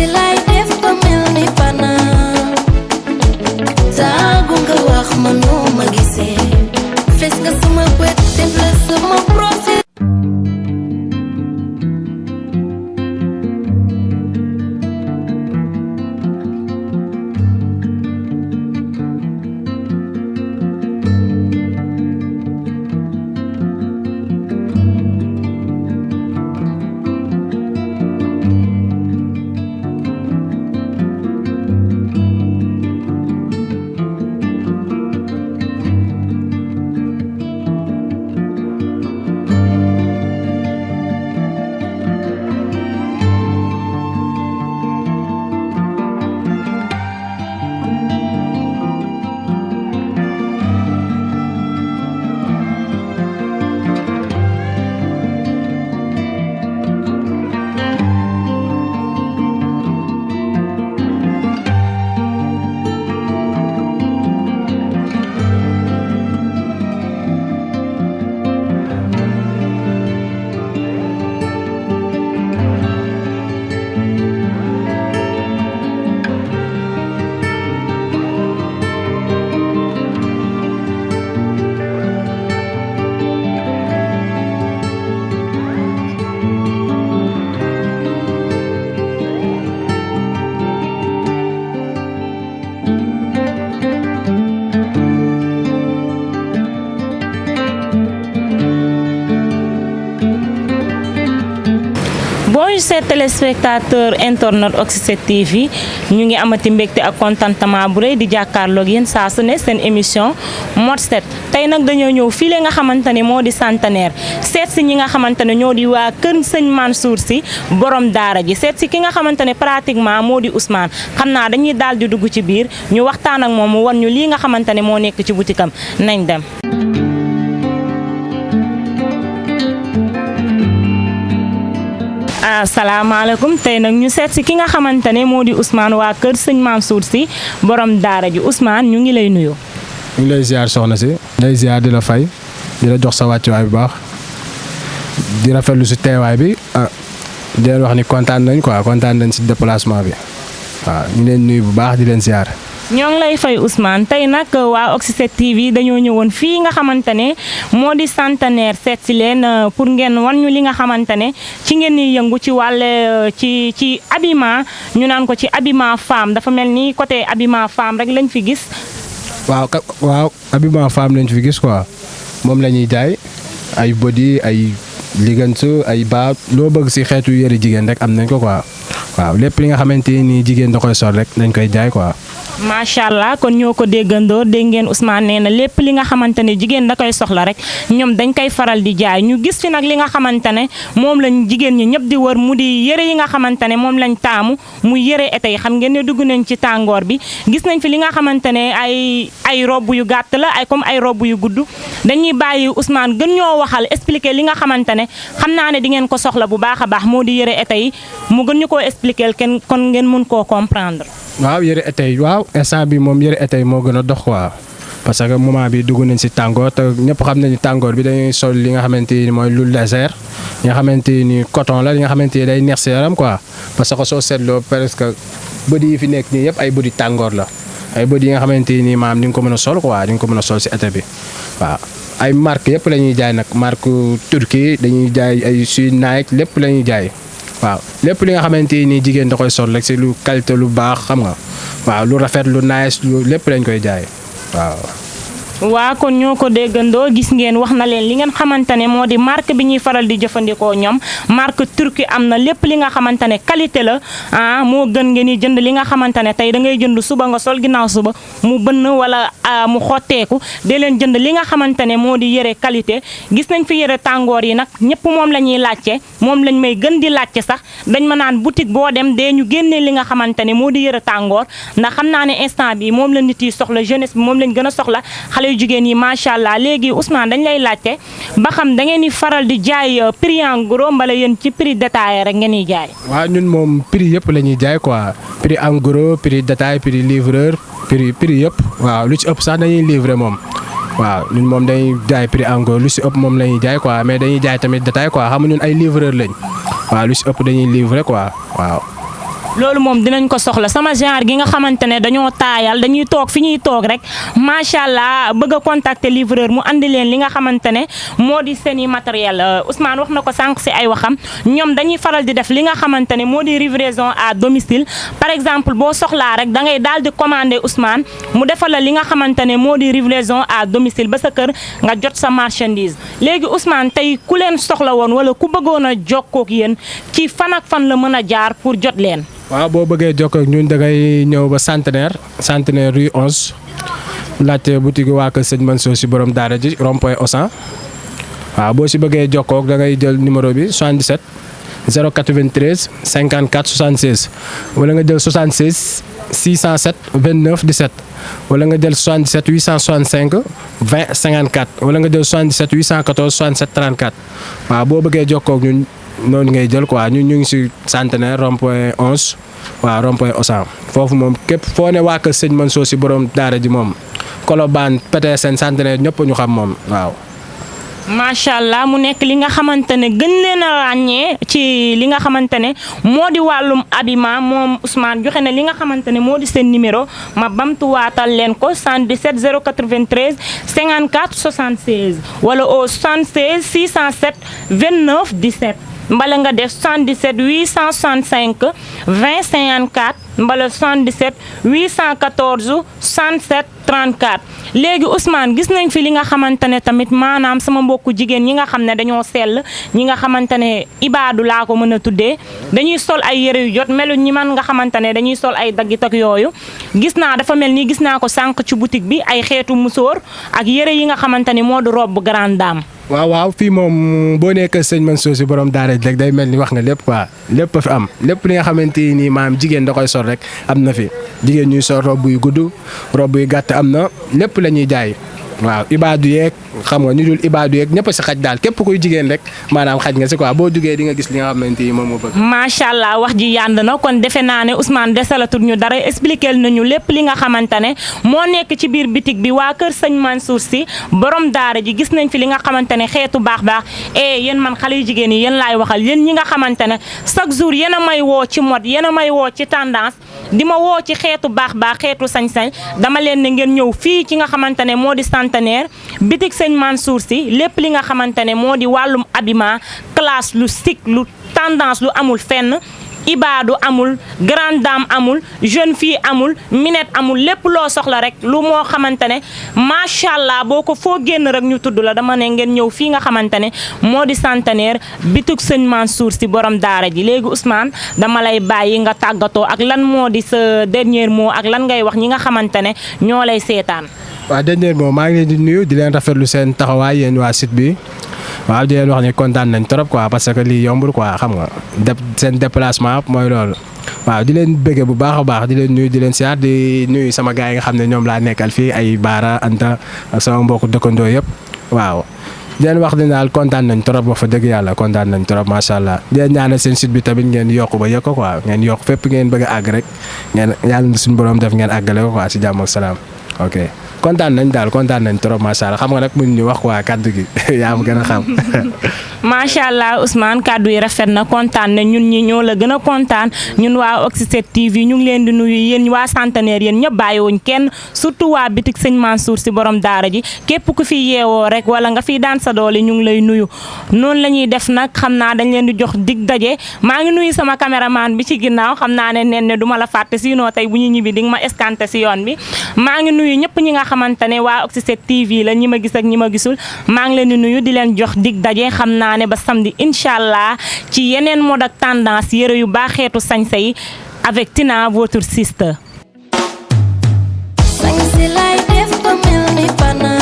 ni lay def ba mel ni pana taagu nga wax ma noo ma gisee fes nga sama bët def la sama profil Chers téléspectateurs internet Oxy 7 TV ñu ngi amati mbégte ak contentement bu rëy di jàkkaarloog yéen saa su ne seen émission Mode 7 tey nag dañoo ñëw fii nga xamante ne moo di centenaire seet si ñi nga xamante ne ñoo di waa kër sëñ Mansour Sy borom daara ji seet si ki nga xamante ne pratiquement moo di Ousmane xam naa dañuy daal di dugg ci biir ñu waxtaan ak moom mu wan ñu lii nga xamante ne moo nekk ci boutique am nañ dem. asalaamaaleykum tey nag ñu seet si ki nga xamante ne moo di Ousmane waa kër sëñ Mansour Sy borom daara ji Ousmane ñu ngi lay nuyu. ñu ngi lay ziar soxna si. lay ziar di la fay di la jox sa wàccuwaay bu baax di rafetlu si teewaay bi di leen wax ni kontaan nañ quoi kontaan nañ si déplacement bi waaw ñu leen nuyu bu baax di leen ziar. ñoo ngi lay fay Ousmane tey nag waa Oxy 7 TV dañoo ñëwoon fii nga xamante ne moo di centenaire seet si leen pour ngeen wan ñu li nga xamante ne ci ngeen di yëngu ci wàll ci habillement ñu naan ko ci habillement femme dafa mel ni côté habillement femme rek lañ fi gis. waaw habillement femme lañ fi gis quoi moom la ñuy jaay ay body ay ligansu ay baat loo bëgg si xeetu yëre jigéen rek am nañ ko quoi waaw lépp li nga xamante ni jigéen da koy sol rek dañ koy jaay quoi. macha allah kon ñoo ko déggandoo dégg ngeen Ousmane nee na lépp li nga xamante ne jigéen da koy soxla rek ñoom dañ koy faral di jaay ñu gis fi nag li nga xamante ne moom lañ jigéen ñi ñëpp di wër mu di yëre yi nga xamante ne moom lañ taamu muy yëre été yi xam ngeen ne dugg nañ ci tàngoor bi gis nañ fi li nga xamante ne ay robb yu gàtt la ay comme ay robb yu gudd dañuy bàyyi Ousmane gën ñoo waxal expliquer li nga xamante ne xam naa ne di ngeen ko soxla bu baax a baax moo di yëre été yi mu gën ñu koo expliquer kenn kon ngeen mun koo comprendre. waaw yëre été yi waaw instant bi moom yëre été yi moo gën a dox quoi parce que moment bi dugg nañ si tàngoor te ñëpp xam nañu tàngoor bi dañuy sol li nga xamante ni mooy lu légère li nga xamante ni coton la li nga xamante ni day neex si yaram quoi parce que soo seetloo presque body yi fi nekk nii yëpp ay body tàngoor la ay body yi nga xamante ni maam di nga ko mën a sol quoi di nga ko mën a sol si été bi waaw ay marque yëpp la ñuy jaay nag marque Turquie dañuy jaay ay suy Nike lépp la ñuy jaay. waaw lépp li nga xamante ni jigéen da koy sol rek si lu qualité lu baax xam nga waaw lu rafet lu nice lu lépp lañ koy jaay waaw. waa kon ñoo ko déggandoo gis ngeen wax na leen li ngeen xamante ne moo di marque bi ñuy faral di jëfandikoo ñoom marque turki am na lépp li nga xamante ne qualité la moo gën ngeen di jënd li nga xamante ne tey da ngay jënd suba nga sol ginnaaw suba mu bënn wala mu xotteeku de leen jënd li nga xamante ne moo di yëre qualité gis nañ fi yëre tàngoor yi nag ñëpp moom la ñuy laajte moom lañ may gën di laajte sax dañ ma naan boutique boo dem dee ñu génnee li nga xamante ne moo di yëre tàngoor ndax xam naa ne instant bi moom la nit yi soxla jeunesse bi moom lañ gën a soxla xale yu jigéen yi macha allah léegi Ousmane dañ lay laajte ba xam da ngeen di faral di jaay prix en gros mbala yéen ci prix détaillé rek ngeen di jaay. waaw ñun moom prix yëpp la ñuy jaay quoi prix en gros prix détail prix livreur prix yëpp waaw lu ci ëpp sax dañuy livrer moom waaw ñun moom dañuy jaay prix en gros lu ci ëpp moom la ñuy jaay quoi mais dañuy jaay tamit détail quoi xam nga ñun ay livreur lañ waaw lu ci ëpp dañuy livrer quoi waaw. loolu moom dinañ ko soxla sama genre gi nga xamante ne dañoo taayal dañuy toog fi ñuy toog rek macha allah bëgg a contacter livreur mu andi leen li nga xamante ne moo di seen i matériel Ousmane wax na ko sànq si ay waxam ñoom dañuy faral di def li nga xamante ne moo di livraison à domicile par exemple boo soxlaa rek da ngay daal di commander Ousmane mu defal la li nga xamante ne moo di livraison à domicile ba sa kër nga jot sa marchandise léegi Ousmane tey ku leen soxla woon wala ku bëggoon a jokkoo ak yéen ci fan ak fan la mën a jaar pour jot leen. waaw boo bëggee jokkoo ak ñun da ngay ñëw ba centenaire rue 11 laajte boutique waa kër sëñ Mansour si borom daara ji rond-point Auchan waaw boo si bëggee jokkoo da ngay jël numéro bi 77 093 54 76 wala nga jël 76 607 29 17 wala nga jël 77 865 20 54 wala nga jël 77 814 67 34 waaw boo bëggee jokkoo ak ñun. noonu ngay jël quoi ñu ngi si centenaire rond-point 11 waaw rond-point Auchan foofu moom képp foo ne waa kër sëñ Mansour si borom daara ji moom Colobane Petersen centenaire ñëpp ñu xam moom waaw. macha allah mu nekk li nga xamante ne gën leen a ràññee ci li nga xamante ne moo di wàllum habillement moom Ousmane joxe na li nga xamante ne moo di seen numéro ma bamtuwaatal leen ko 77 093 54 76 wala au 76 607 29 17. mbala nga def 77 865 20 54 mbala 77 814 67 34 léegi Ousmane gis nañ fi li nga xamante ne tamit maanaam sama mbokku jigéen ñi nga xam ne dañoo sell ñi nga xamante ne ibaadu laa ko mën a tuddee dañuy sol ay yëre yu jot melu ñi man nga xamante ne dañuy sol ay daggit ak yooyu gis naa dafa mel ni gis naa ko sànq ci boutique bi ay xeetu musóor ak yëre yi nga xamante ni moo di robe grande dame. waaw fii moom boo nekkee sëñ Mansour si borom daara rek day mel ni wax nga lépp quoi lépp a fi am lépp li nga xamante ni maam jigéen da koy sol rek am na fi jigéen ñuy sol robe yu gudd robe yu gàtt am na lépp la ñuy jaay waaw ibaadu yeeg xam nga ñu dul ibaadu yeeg ñëpp si xaj daal képp kuy jigéen rek maanaam xaj nga si quoi boo jugee di nga gis li nga xamante ni moom moo bëgg. macha allah wax ji yànd na kon defe naa ne Ousmane desalatul ñu dara expliqué nañu lépp li nga xamante ne moo nekk ci biir bitig bi waa kër sëñ Mansour si borom daara ji gis nañ fi li nga xamante ne xeetu baax yéen man xale yu jigéen yi yéen laay waxal yéen ñi nga xamante ne chaque jour yéen a may woo ci mode yéen a may woo ci tendance di ma woo ci xeetu baax xeetu sañ-sañ dama leen ne ngeen ñëw fii ci nga xamante ne moo di centenaire bitig sëñ Mansour si lépp li nga xamante ne moo di wàllum habillement classe lu chic lu tendance lu amul fenn ibaadu amul grande dame amul jeune fille amul minette amul lépp loo soxla rek lu moo xamante ne macha allah boo ko foo génn rek ñu tudd la dama ne ngeen ñëw fii nga xamante ne moo di centenaire bitig sëñ Mansour si borom daara ji léegi Ousmane dama lay bàyyi nga tàggatoo ak lan moo di sa dernier mot ak lan ngay wax ñi nga xamante ne ñoo lay seetaan. waaw dernier mot maa ngi leen di nuyu di leen rafetlu seen taxawaay yéen waa site bi waaw di leen wax ne kontaan nañ trop quoi parce que lii yombul quoi xam nga seen déplacement mooy loolu. waaw di leen bëgge bu baax a baax di leen nuyu di leen siyaar di nuyu sama gars yi nga xam ne ñoom laa nekkal fii ay Baara Anta ak sama mbokku dëkkandoo yëpp waaw. di leen wax ne daal kontaan nañ trop wax fa dëgg yàlla kontaan nañ trop macha allah di leen ñaanal seen site bi tamit ngeen yokk ba yëg ko quoi ngeen yokk fépp ngeen bëgg a àgg rek ngeen yàlla suñu borom def ngeen àggale ko quoi si jàmm ak salaam ok. kontaan nañ daal kontaan nañ trop macha allah xam nga nag mun ñu wax waa kàddu gi yaa ma gën a xam. macha allah Ousmane kàddu yi rafet na kontaan ne ñun ñi ñoo la gën a kontaan ñun waa Oxy7 TV ñu ngi leen di nuyu yéen waa centenaire yéen ñëpp bàyyiwuñ kenn surtout waa bitik sëñ Mansour si borom daara ji képp ku fi yeewoo rek wala nga fiy daan sa doole ñu ngi lay nuyu. noonu la ñuy def nag xam naa dañ leen di jox dig daje maa ngi nuyu sama caméraman bi ci ginnaaw xam naa ne du ma la fàtte sinon tey bu ñu ñibbi di nga ma escanté si yoon bi maa ngi nuyu ñëpp ñi nga xamante ne waa Oxy7 TV la ñi ma gis ak ñi ma gisul maa ngi leen di nuyu di leen jox dig daje xam naa ne ba samedi incha allah ci yeneen mode ak tendance yëre yu baax xeetu sañse yi avec Tina votre sister. Sañse lay def ba mel ni fana